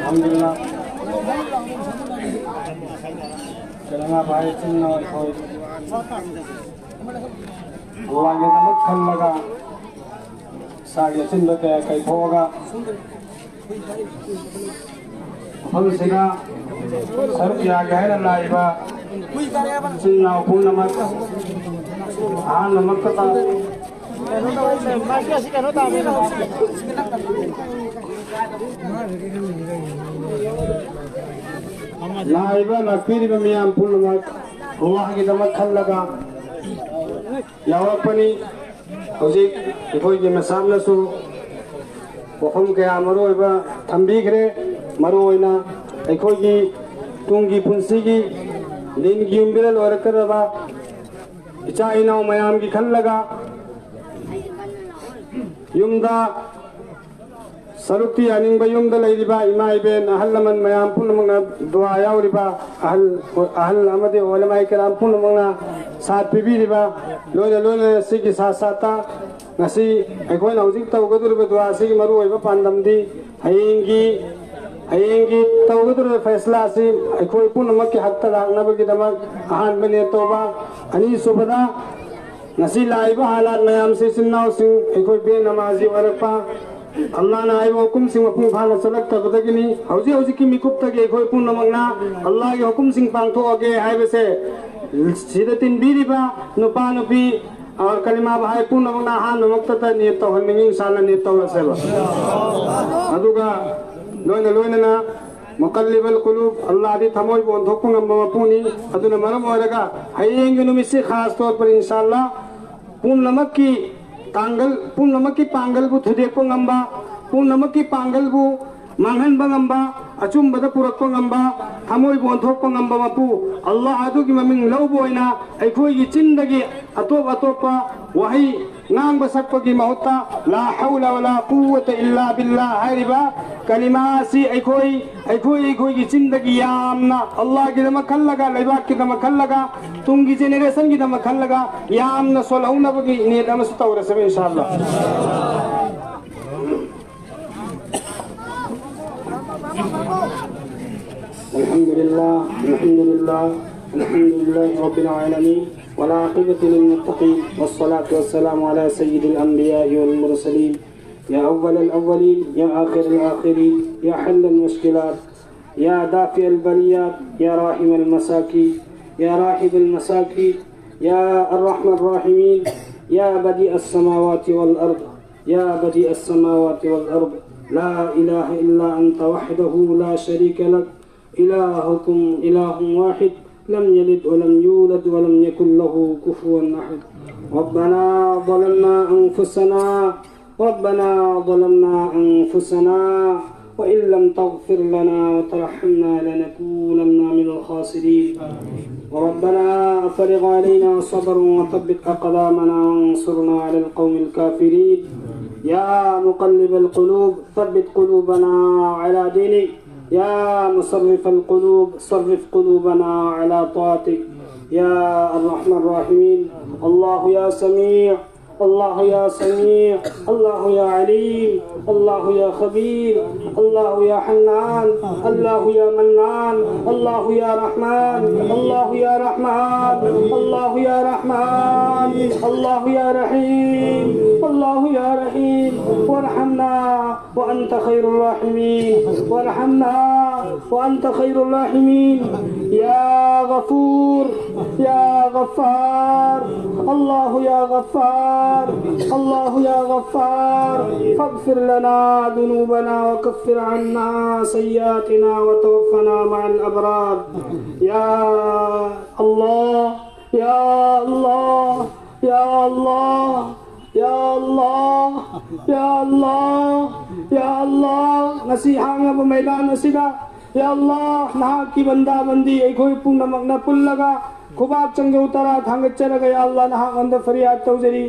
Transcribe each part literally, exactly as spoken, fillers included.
ꯑꯜꯍꯝꯗꯨꯂꯤꯜꯂꯥꯍ꯫ ꯀꯩꯅꯣ, ꯉꯥ ꯐꯥꯏ ꯏꯆꯤꯟ ꯏꯅꯥꯎ ꯑꯩꯈꯣꯏ ꯑꯜꯂꯥꯍꯒꯤꯗꯃꯛ ꯈꯜꯂꯒ ꯏꯁꯥꯒꯤ ꯑꯆꯤꯟꯕ ꯀꯌꯥ ꯀꯥꯏꯊꯣꯛꯑꯒ ꯃꯐꯝꯁꯤꯗ ꯁꯔꯨꯛ ꯌꯥꯒꯦ ꯍꯥꯏꯅ ꯂꯥꯛꯏꯕ ꯏꯆꯤꯟ ꯏꯅꯥꯎ ꯄꯨꯝꯅꯃꯛ ꯑꯍꯥꯟꯕꯃꯛꯇꯗ ꯂꯥꯛꯏꯕ, ꯂꯥꯛꯄꯤꯔꯤꯕ ꯃꯤꯌꯥꯝ ꯄꯨꯝꯅꯃꯛ ꯑꯜꯂꯥꯍꯒꯤꯗꯃꯛ ꯈꯜꯂꯒ ꯌꯥꯎꯔꯛꯄꯅꯤ꯫ ꯍꯧꯖꯤꯛ ꯑꯩꯈꯣꯏꯒꯤ ꯃꯦꯁꯥꯞꯅꯁꯨ ꯋꯥꯐꯝ ꯀꯌꯥ ꯃꯔꯨ ꯑꯣꯏꯕ ꯊꯝꯕꯤꯈ꯭ꯔꯦ꯫ ꯃꯔꯨ ꯑꯣꯏꯅ ꯑꯩꯈꯣꯏꯒꯤ ꯇꯨꯡꯒꯤ ꯄꯨꯟꯁꯤꯒꯤ ꯗꯤꯟꯒꯤ ꯌꯨꯝꯕꯤꯔꯦꯜ ꯑꯣꯏꯔꯛꯀꯗꯕ ꯏꯆꯥ ꯏꯅꯥꯎ ꯃꯌꯥꯝꯒꯤ ꯈꯜꯂꯒ ꯌꯨꯝꯗ ꯁꯔꯨꯛꯇꯤ ꯌꯥꯅꯤꯡꯕ ꯌꯨꯝꯗ ꯂꯩꯔꯤꯕ ꯏꯃꯥ ꯏꯕꯦꯟ, ꯑꯍꯜ ꯂꯃꯟ ꯃꯌꯥꯝ ꯄꯨꯝꯅꯃꯛꯅ, ꯗꯨꯋꯥ ꯌꯥꯎꯔꯤꯕ ꯑꯍꯜ, ꯑꯍꯜ ꯑꯃꯗꯤ ꯎꯂꯃꯥꯏ ꯀꯔꯥꯝ ꯄꯨꯝꯅꯃꯛꯅ ꯁꯥꯠ ꯄꯤꯕꯤꯔꯤꯕ, ꯂꯣꯏꯅ ꯂꯣꯏꯅꯅ ꯁꯤꯒꯤ ꯁꯥꯠ ꯁꯥꯠꯇ ꯉꯁꯤ ꯑꯩꯈꯣꯏꯅ ꯍꯧꯖꯤꯛ ꯇꯧꯒꯗꯧꯔꯤꯕ ꯗꯨꯋꯥ ꯑꯁꯤꯒꯤ ꯃꯔꯨꯑꯣꯏꯕ ꯄꯥꯟꯗꯝꯗꯤ ꯍꯌꯦꯡꯒꯤ, ꯍꯌꯦꯡꯒꯤ ꯇꯧꯒꯗꯧꯔꯤꯕ ꯐꯩꯁꯂꯥ ꯑꯁꯤ ꯑꯩꯈꯣꯏ ꯄꯨꯝꯅꯃꯛꯀꯤ ꯍꯛꯇ ꯂꯥꯛꯅꯕꯒꯤꯗꯃꯛ ꯑꯍꯥꯟꯕ ꯅꯤꯌꯠ ꯇꯧꯕ, ꯑꯅꯤꯁꯨꯕꯗ ꯉꯁꯤ ꯂꯥꯛꯏꯕ ꯍꯥꯂꯥꯠ ꯃꯌꯥꯝꯁꯤ ꯏꯆꯤꯟ ꯏꯅꯥꯎꯁꯤꯡ ꯑꯩꯈꯣꯏ ꯕꯦꯅꯃꯥꯖꯤ ꯑꯣꯏꯔꯛꯄ, ꯑꯜꯂꯥꯍꯅ ꯍꯥꯏꯕ ꯍꯨꯀꯨꯝꯁꯤꯡ ꯃꯄꯨꯡ ꯐꯥꯅ ꯆꯠꯂꯛꯇꯕꯗꯒꯤꯅꯤ꯫ ꯍꯧꯖꯤꯛ ꯍꯧꯖꯤꯛꯀꯤ ꯃꯤꯀꯨꯞꯇꯒꯤ ꯑꯩꯈꯣꯏ ꯄꯨꯝꯅꯃꯛꯅ ꯑꯜꯂꯥꯍꯒꯤ ꯍꯨꯀꯨꯝꯁꯤꯡ ꯄꯥꯡꯊꯣꯛꯑꯒꯦ ꯍꯥꯏꯕꯁꯦ ꯁꯤꯗ ꯇꯤꯟꯕꯤꯔꯤꯕ ꯅꯨꯄꯥ ꯅꯨꯄꯤ, ꯑ, ꯀꯂꯤꯃꯥ ꯚꯥꯏ ꯄꯨꯝꯅꯃꯛꯅ ꯑꯍꯥꯟꯕꯃꯛꯇꯗ ꯅꯤꯌꯠ ꯇꯧꯍꯟꯅꯤꯡꯉꯤ꯫ ꯏꯟꯁꯥꯜꯂꯥ ꯅꯤꯌꯠ ꯇꯧꯔꯁꯦꯕ꯫ ꯑꯗꯨꯒ ꯂꯣꯏꯅ ꯂꯣꯏꯅꯅ ꯃꯨꯀꯜꯂꯤꯕꯜ ꯀꯨꯂꯨꯕ, ꯑꯜꯂꯥꯍꯗꯤ ꯊꯃꯣꯏꯕꯨ ꯑꯣꯟꯊꯣꯛꯄ ꯉꯝꯕ ꯃꯄꯨꯅꯤ꯫ ꯑꯗꯨꯅ ꯃꯔꯝ ꯑꯣꯏꯔꯒ ꯍꯌꯦꯡꯒꯤ ꯅꯨꯃꯤꯠꯁꯤ ꯈꯥꯁ ꯇꯧꯔꯛꯄ ꯏꯟꯁꯥꯜꯂꯥ ꯄꯨꯝꯅꯃꯛꯀꯤ ꯇꯥꯡꯒꯜ, ꯄꯨꯝꯅꯃꯛꯀꯤ ꯄꯥꯡꯒꯜꯕꯨ ꯊꯨꯗꯦꯛꯄ ꯉꯝꯕ, ꯄꯨꯝꯅꯃꯛꯀꯤ ꯄꯥꯡꯒꯜꯕꯨ ꯃꯥꯡꯍꯟꯕ ꯉꯝꯕ, ꯑꯆꯨꯝꯕꯗ ꯄꯨꯔꯛꯄ ꯉꯝꯕ, ꯊꯃꯣꯏꯕꯨ ꯑꯣꯟꯊꯣꯛꯄ ꯉꯝꯕ ꯃꯄꯨ ꯑꯜꯂꯥꯍ ꯑꯗꯨꯒꯤ ꯃꯃꯤꯡ ꯂꯧꯕ ꯑꯣꯏꯅ ꯑꯩꯈꯣꯏꯒꯤ ꯆꯤꯟꯗꯒꯤ ꯑꯇꯣꯞ ꯑꯇꯣꯞꯄ ꯋꯥꯍꯩ ꯉꯥꯡꯕ ꯁꯛꯄꯒꯤ ꯃꯍꯨꯠꯇ ꯂꯥ ꯍꯧꯂ ꯋꯂꯥ ꯀꯨꯋ꯭ꯋꯇ ꯏꯜꯂꯥ ꯕꯤꯜꯂꯥ ꯍꯥꯏꯔꯤꯕ ꯀꯂꯤꯃꯥ ꯑꯁꯤ ꯑꯩꯈꯣꯏ, ꯑꯩꯈꯣꯏ, ꯑꯩꯈꯣꯏꯒꯤ ꯆꯤꯟꯗꯒꯤ ꯌꯥꯝꯅ ꯑꯜꯂꯥꯍꯒꯤꯗꯃꯛ ꯈꯜꯂꯒ, ꯂꯩꯕꯥꯛꯀꯤꯗꯃꯛ ꯈꯜꯂꯒ, ꯇꯨꯡꯒꯤ ꯖꯦꯅꯦꯔꯦꯁꯟꯒꯤꯗꯃꯛ ꯈꯜꯂꯒ ꯌꯥꯝꯅ ꯁꯣꯜꯍꯧꯅꯕꯒꯤ ꯅꯤꯌꯠ ꯑꯃꯁꯨ ꯇꯧꯔꯁꯦꯕ ꯏꯟꯁꯥ ꯑꯜꯂꯥꯍ꯫ الحمد لله، الحمد لله، الحمد لله رب العالمين، والعاقبة للمتقين، والصلاة والسلام على سيد الأنبياء والمرسلين. يا أول الأولين، يا آخر الآخرين، يا حل المشكلات، يا دافع البليات، يا راحم المساكين، يا راحم المساكين، يا أرحم الراحمين، يا بديع السماوات والأرض، يا بديع السماوات والأرض، لا إله إلا أنت وحده لا شريك لك، إلهكم إله واحد، لم يلد ولم يولد ولم يكن له كفوا أحد. ربنا ظلمنا أنفسنا، ربنا ظلمنا أنفسنا، وإن لم تغفر لنا وترحمنا لنكونن من الخاسرين. ربنا أفرغ علينا صبرا وثبت أقدامنا وانصرنا على القوم الكافرين. يا مقلب القلوب، ثبت قلوبنا على دينك. يا مصرف القلوب، صرف قلوبنا على طاعتك. يا أرحم الراحمين. الله يا سميع، الله يا سميع، الله يا عليم، الله يا خبير، الله يا حنان، الله يا منان، الله يا رحمن، الله يا رحمن، الله يا رحمن، الله يا رحيم، الله يا رحيم، وارحمنا وأنت خير الراحمين، وارحمنا وأنت خير الراحمين. يا غفور، يا غفار، الله يا غفار، الله يا غفار، فاغفر لنا ذنوبنا وكفر عنا سيئاتنا وتوفنا مع الأبرار. يا الله، يا الله، يا الله، يا الله، يا الله، يا الله. Ngasi ꯍꯥꯡꯉꯕ ꯃꯩꯗꯥꯟ ꯑꯁꯤꯗ, ꯌꯥ ꯑꯜꯂꯥꯍ, ꯅꯍꯥꯛꯀꯤ ꯕꯟꯗꯥ ꯕꯟꯗꯤ ꯑꯩꯈꯣꯏ ꯄꯨꯝꯅꯃꯛꯅ ꯄꯨꯜꯂꯒ ꯈꯨꯕꯥꯛ ꯆꯪꯖꯧ ꯇꯔꯥ ꯊꯥꯡꯒꯠꯆꯔꯒ, ꯌꯥ ꯑꯜꯂꯥꯍ, ꯅꯍꯥꯛꯉꯣꯟꯗ ꯐꯔꯤꯌꯥꯗ ꯇꯧꯖꯔꯤ꯫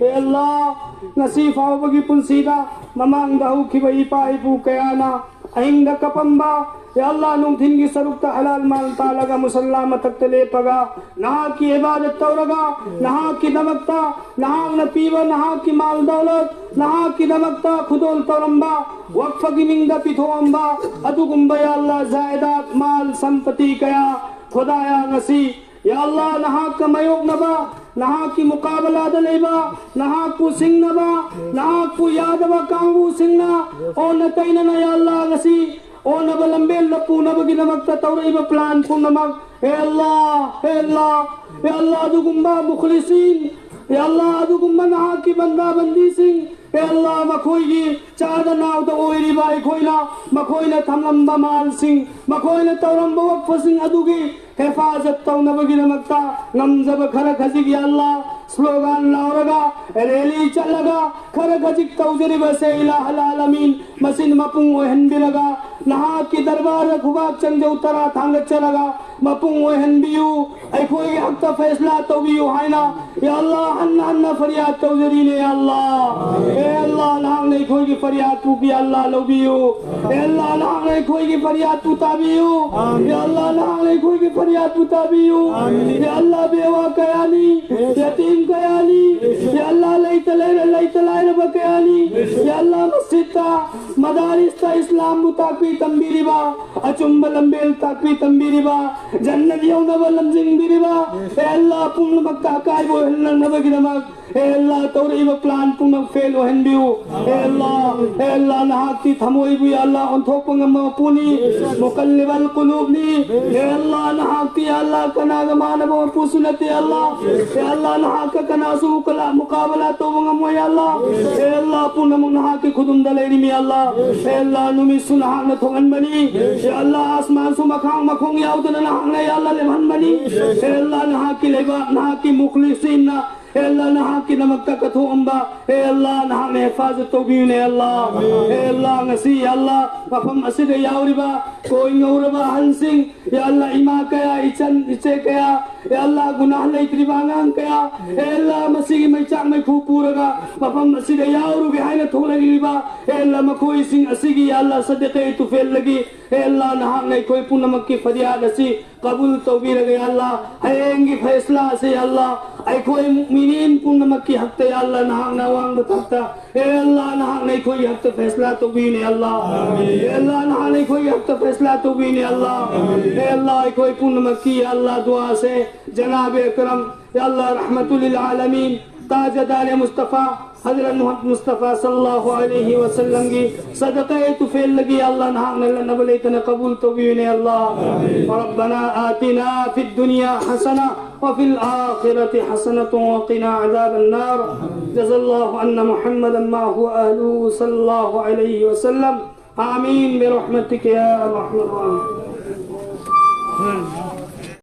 ꯑꯦ ꯑꯜꯂꯥꯍ, ꯉꯁꯤ ꯐꯥꯎꯕꯒꯤ ꯄꯨꯟꯁꯤꯗ ꯃꯃꯥꯡꯗ ꯍꯧꯈꯤꯕ ꯏꯄꯥ ꯏꯄꯨ ꯀꯌꯥꯅ ꯑꯍꯤꯡꯗ ꯀꯞꯄꯝꯕ, ꯌꯥ ꯑꯜꯂꯥ, ꯅꯨꯡꯊꯤꯟꯒꯤ ꯁꯔꯨꯛꯇ ꯍꯂꯥꯜ ꯃꯥꯜ ꯇꯥꯜꯂꯒ ꯃꯨꯁꯜꯂꯥ ꯃꯊꯛꯇ ꯂꯦꯞꯄꯒ ꯅꯍꯥꯛꯀꯤ ꯏꯕꯥꯗꯠ ꯇꯧꯔꯒ, ꯅꯍꯥꯛꯀꯤꯗꯃꯛꯇ, ꯅꯍꯥꯛꯅ ꯄꯤꯕ ꯅꯍꯥꯛꯀꯤ ꯃꯥꯜ ꯗꯧꯂꯠ, ꯅꯍꯥꯛꯀꯤꯗꯃꯛꯇ ꯈꯨꯗꯣꯜ ꯇꯧꯔꯝꯕ, ꯋꯛꯐꯒꯤ ꯃꯤꯡꯗ ꯄꯤꯊꯣꯛꯑꯝꯕ, ꯑꯗꯨꯒꯨꯝꯕ, ꯌꯥ ꯑꯜꯂꯥ, ꯖꯥꯏꯗꯥꯗ, ꯃꯥꯜ, ꯁꯝꯄꯇꯤ ꯀꯌꯥ, ꯈꯨꯗꯥꯌꯥ, ꯉꯁꯤ, ꯌꯥ ꯑꯜꯂꯥ, ꯅꯍꯥꯛꯀ ꯃꯥꯌꯣꯛꯅꯕ, ꯅꯍꯥꯛꯀꯤ ꯃꯨꯀꯥꯕꯂꯥꯗ ꯂꯩꯕ, ꯅꯍꯥꯛꯄꯨ ꯁꯤꯡꯅꯕ, ꯅꯍꯥꯛꯄꯨ ꯌꯥꯗꯕ ꯀꯥꯡꯕꯨꯁꯤꯡꯅ ꯑꯣꯟꯅ ꯇꯩꯅꯅ, ꯌꯥ ꯑꯜꯂꯥ, ꯉꯁꯤ ꯑꯣꯟꯅꯕ ꯂꯝꯕꯦꯜꯗ ꯄꯨꯅꯕꯒꯤꯗꯃꯛꯇ ꯇꯧꯔꯛꯏꯕ plan ꯄꯨꯝꯅꯃꯛ, ꯍꯦ ꯑꯜꯂꯥ, ꯍꯦ ꯑꯜꯂꯥ, ꯍꯦ ꯑꯜꯂꯥ, ꯑꯗꯨꯒꯨꯝꯕ ꯃꯨꯈꯂꯤꯁꯤꯟ, ꯍꯦ ꯑꯜꯂꯥ, ꯑꯗꯨꯒꯨꯝꯕ ꯅꯍꯥꯛꯀꯤ ꯕꯟꯗꯥ ꯕꯟꯗꯤꯁꯤꯡ, ꯍꯦ ꯑꯜꯂꯥ, ꯃꯈꯣꯏꯒꯤ ꯆꯥꯗ ꯅꯥꯎꯗ ꯑꯣꯏꯔꯤꯕ ꯑꯩꯈꯣꯏꯅ ꯃꯈꯣꯏꯅ ꯊꯝꯂꯝꯕ ꯃꯥꯜꯁꯤꯡ, ꯃꯈꯣꯏꯅ ꯇꯧꯔꯝꯕ ꯋꯛꯐꯁꯤꯡ ꯑꯗꯨꯒꯤ ꯍꯦꯐꯥꯖꯠ ꯇꯧꯅꯕꯒꯤꯗꯃꯛꯇ ꯉꯝꯖꯕ ꯈꯔ ꯈꯖꯤꯛ, ꯌꯥ ꯑꯜꯂꯥ, slogan ꯂꯥꯎꯔꯒ, rally ꯆꯠꯂꯒ, ꯈꯔ ꯈꯖꯤꯛ ꯇꯧꯖꯔꯤꯕꯁꯦ, ꯏꯂꯥꯍꯜ ꯑꯥꯂꯃꯤꯟ, ꯃꯁꯤꯅ ꯃꯄꯨꯡ ꯑꯣꯏꯍꯟꯕꯤꯔꯒ, ꯅꯍꯥꯛꯀꯤ ꯗꯔꯕꯥꯔꯗ ꯈꯨꯕꯥꯛ ꯆꯪꯖꯧ ꯇꯔꯥ ꯊꯥꯡꯒꯠꯆꯔꯒ, ꯃꯄꯨꯡ ꯑꯣꯏꯍꯟꯕꯤꯌꯨ, ꯑꯩꯈꯣꯏꯒꯤ ꯍꯛꯇ ꯐꯩꯁꯂꯥ ꯇꯧꯕꯤꯌꯨ ꯍꯥꯏꯅ, ꯌꯥ ꯑꯜꯂꯥ, ꯍꯟꯅ ꯍꯟꯅ ꯐꯔꯤꯌꯥꯗ ꯇꯧꯖꯔꯤꯅꯦ, ꯌꯥ ꯑꯜꯂꯥ꯫ ꯍꯦ ꯑꯜꯂꯥ, ꯅꯍꯥꯛꯅ ꯑꯩꯈꯣꯏꯒꯤ ꯐꯔꯤꯌꯥꯗꯄꯨ, ꯌꯥ ꯑꯜꯂꯥ, ꯂꯧꯕꯤꯌꯨ꯫ ꯍꯦ ꯑꯜꯂꯥ, ꯅꯍꯥꯛꯅ ꯑꯩꯈꯣꯏꯒꯤ ꯐꯔꯤꯌꯥꯗꯄꯨ ꯇꯥꯕꯤꯌꯨ꯫ ꯌꯥ ꯑꯜꯂꯥ, ꯅꯍꯥꯛꯅ ꯑꯩꯈꯣꯏꯒꯤ ꯐꯔꯤꯌꯥꯗꯄꯨ ꯇꯥꯕꯤꯌꯨ꯫ ꯌꯥ ꯑꯜꯂꯥ, ꯕꯦꯋꯥ ꯀꯌꯥꯅꯤ, ꯌꯥꯇꯤꯝ ꯀꯌꯥꯅꯤ, ꯌꯥ ꯑꯜꯂꯥ, ꯂꯩꯇ ꯂꯩꯔ-, ꯂꯩꯇ ꯂꯥꯏꯔꯕ ꯀꯌꯥꯅꯤ, ꯌꯥ ꯑꯜꯂꯥ, ꯃꯁꯖꯤꯗꯇ, ꯃꯗꯥꯔꯤꯁꯇ ꯏꯁꯂꯥꯝꯕꯨ ꯇꯥꯛꯄꯤ ꯇꯝꯕꯤꯔꯤꯕ, ꯑꯆꯨꯝꯕ ꯂꯝꯕꯦꯜ ꯇꯥꯛꯄꯤ ꯇꯝꯕꯤꯔꯤꯕ, ꯖꯟꯅꯠ ꯌꯧꯅꯕ ꯂꯝꯖꯤꯡꯕꯤꯔꯤꯕ, ꯍꯦ ꯑꯜꯂꯥ, ꯄꯨꯝꯅꯃꯛꯇ ꯑꯀꯥꯏꯕ ꯑꯣꯏꯍꯟꯅꯕꯒꯤꯗꯃꯛ, ꯍꯦ ꯑꯜꯂꯥ, ꯇꯧꯔꯛꯏꯕ plan ꯄꯨꯝꯅꯃꯛ fail ꯑꯣꯏꯍꯟꯕꯤꯌꯨ꯫ ꯍꯦ ꯑꯜꯂꯥ, ꯍꯦ ꯑꯜꯂꯥ, ꯅꯍꯥꯛꯇꯤ ꯊꯃꯣꯏꯕꯨ, ꯌꯥ ꯑꯜꯂꯥ, ꯑꯣꯟꯊꯣꯛꯄ ꯉꯝꯕ ꯃꯄꯨꯅꯤ, ꯃꯨꯀꯜꯂꯤꯕꯜ ꯀꯨꯂꯨꯕꯅꯤ꯫ ꯍꯦ ꯑꯜꯂꯥ, ꯅꯍꯥꯛꯇꯤ, ꯌꯥ ꯑꯜꯂꯥ, ꯀꯅꯥꯒ ꯃꯥꯟꯅꯕ ꯃꯄꯨꯁꯨ ꯅꯠꯇꯦ, ꯌꯥ ꯑꯜꯂꯥ꯫ ꯍꯦ ꯑꯜꯂꯥ, ꯅꯍꯥꯛꯀ ꯀꯅꯥꯁꯨ ꯃꯨꯀꯥꯂꯥ-, ꯃꯨꯀꯥꯕꯂꯥ ꯇꯧꯕ ꯉꯝꯃꯣꯏ, ꯌꯥ ꯑꯜꯂꯥ꯫ ꯍꯦ ꯑꯜꯂꯥ, ꯄꯨꯝꯅꯃꯛ ꯅꯍꯥꯛꯀꯤ ꯈꯨꯗꯨꯝꯗ ꯂꯩꯔꯤꯃꯤ, ꯌꯥ ꯑꯜꯂꯥ꯫ ꯍꯦ ꯑꯜꯂꯥ, ꯅꯨꯃꯤꯠꯁꯨ ꯅꯍꯥꯛꯅ ꯊꯣꯛꯍꯟꯕꯅꯤ꯫ ꯌꯥ ꯑꯜꯂꯥ, ꯑꯁꯃꯥꯟꯁꯨ ꯃꯈꯥꯡ ꯃꯈꯣꯡ ꯌꯥꯎꯗꯅ ꯅꯍꯥꯛꯅ, ꯌꯥ ꯑꯜꯂꯥ, ꯂꯦꯞꯍꯟꯕꯅꯤ꯫ ꯍꯦ ꯑꯜꯂꯥ, ꯅꯍꯥꯛꯀꯤ ꯂꯩꯕꯥꯛ, ꯅꯍꯥꯛꯀꯤ ꯃꯨꯈꯂꯤꯁꯤꯟꯅ, ꯍꯦ ꯑꯜꯂꯥ, ꯅꯍꯥꯛꯀꯤꯗꯃꯛꯇ ꯀꯠꯊꯣꯛꯑꯝꯕ, ꯍꯦ ꯑꯜꯂꯥ, ꯅꯍꯥꯛꯅ ꯍꯦꯐꯥꯖꯠ ꯇꯧꯕꯤꯌꯨꯅꯦ, ꯑꯜꯂꯥ꯫ ꯍꯦ ꯑꯜꯂꯥ, ꯉꯁꯤ, ꯌꯥ ꯑꯜꯂꯥ, ꯃꯐꯝ ꯑꯁꯤꯗ ꯌꯥꯎꯔꯤꯕ ꯀꯣꯏ ꯉꯧꯔꯕ ꯑꯍꯜꯁꯤꯡ, ꯌꯥ ꯑꯜꯂꯥ, ꯏꯃꯥ ꯀꯌꯥ, ꯏꯆꯟ, ꯏꯆꯦ ꯀꯌꯥ, ꯑꯦ ꯑꯜꯂꯥ, ꯒꯨꯅꯥꯍ ꯂꯩꯇ꯭ꯔꯤꯕ ꯑꯉꯥꯡ ꯀꯌꯥ, ꯑꯦ ꯑꯜꯂꯥ, ꯃꯁꯤꯒꯤ ꯃꯩꯆꯥꯛ ꯃꯩꯈꯨ ꯄꯨꯔꯒ ꯃꯐꯝ ꯑꯁꯤꯗ ꯌꯥꯎꯔꯨꯒꯦ ꯍꯥꯏꯅ ꯊꯣꯛꯂꯛꯂꯤꯕ, ꯑꯦ ꯑꯜꯂꯥ, ꯃꯈꯣꯏꯁꯤꯡ ꯑꯁꯤꯒꯤ, ꯑꯦ ꯑꯜꯂꯥ, ꯁꯗꯀꯥꯏ ꯇꯨꯐꯦꯜꯗꯒꯤ, ꯑꯦ ꯑꯜꯂꯥ, ꯅꯍꯥꯛꯅ ꯑꯩꯈꯣꯏ ꯄꯨꯝꯅꯃꯛꯀꯤ ꯐꯔꯤꯌꯥꯗ ꯑꯁꯤ ꯀꯕꯨꯜ ꯇꯧꯕꯤꯔꯒ, ꯌꯥ ꯑꯜꯂꯥ, ꯍꯌꯦꯡꯒꯤ ꯐꯩꯁꯂꯥ ꯑꯁꯤ, ꯌꯥ ꯑꯜꯂꯥ, ꯑꯩꯈꯣꯏ ꯃꯨꯃꯤꯅꯤꯟ ꯄꯨꯝꯅꯃꯛꯀꯤ ꯍꯛꯇ, ꯌꯥ ꯑꯜꯂꯥ, ꯅꯍꯥꯛꯅ ꯑꯋꯥꯡꯕ ꯊꯥꯛꯇ, ꯑꯦ ꯑꯜꯂꯥ, ꯅꯍꯥꯛꯅ ꯑꯩꯈꯣꯏꯒꯤ ꯍꯛꯇ ꯐꯩꯁꯂꯥ ꯇꯧꯕꯤꯌꯨꯅꯦ, ꯌꯥ ꯑꯜꯂꯥ꯫ ꯑꯦ ꯑꯜꯂꯥ, ꯅꯍꯥꯛꯅ ꯑꯩꯈꯣꯏꯒꯤ ꯍꯛꯇ ꯐꯩꯁꯂꯥ ꯇꯧꯕꯤꯌꯨꯅꯦ, ꯌꯥ ꯑꯜꯂꯥ꯫ ꯑꯦ ꯑꯜꯂꯥ, ꯑꯩꯈꯣꯏ ꯄꯨꯝꯅꯃꯛꯀꯤ, ꯌꯥ ꯑꯜꯂꯥ, ꯗꯨꯋꯥꯁꯦ ꯖꯅꯥꯕꯦ ꯑꯀꯔꯝ, ꯌꯥ ꯑꯜꯂꯥ, ꯔꯍꯃꯇꯨꯜ ꯂꯤꯜ ꯑꯥꯂꯃꯤꯟ, ꯇꯥꯖꯗꯥꯔꯦ ꯃꯨꯁꯇꯐꯥ, ꯍꯖꯔꯠ ꯃꯨꯍꯝꯃꯗ ꯃꯨꯁꯇꯐꯥ ꯁꯜꯂꯜꯂꯥꯍꯨ ꯑꯂꯩꯍꯤ ꯋꯁꯜꯂꯝꯒꯤ ꯁꯗꯀꯥꯏ ꯇꯨꯐꯦꯜꯗꯒꯤ, ꯌꯥ ꯑꯜꯂꯥ, ꯅꯍꯥꯛꯅ ꯂꯟꯅꯕ ꯂꯩꯇꯅ ꯀꯕꯨꯜ ꯇꯧꯕꯤꯌꯨꯅꯦ, ꯌꯥ ꯑꯜꯂꯥ꯫ ربنا آتنا في الدنيا حسنة وفي الآخرة حسنة وقنا عذاب النار. جزا الله عنا محمدا ما هو أهله صلى الله عليه وسلم. آمين برحمتك يا أرحم الراحمين.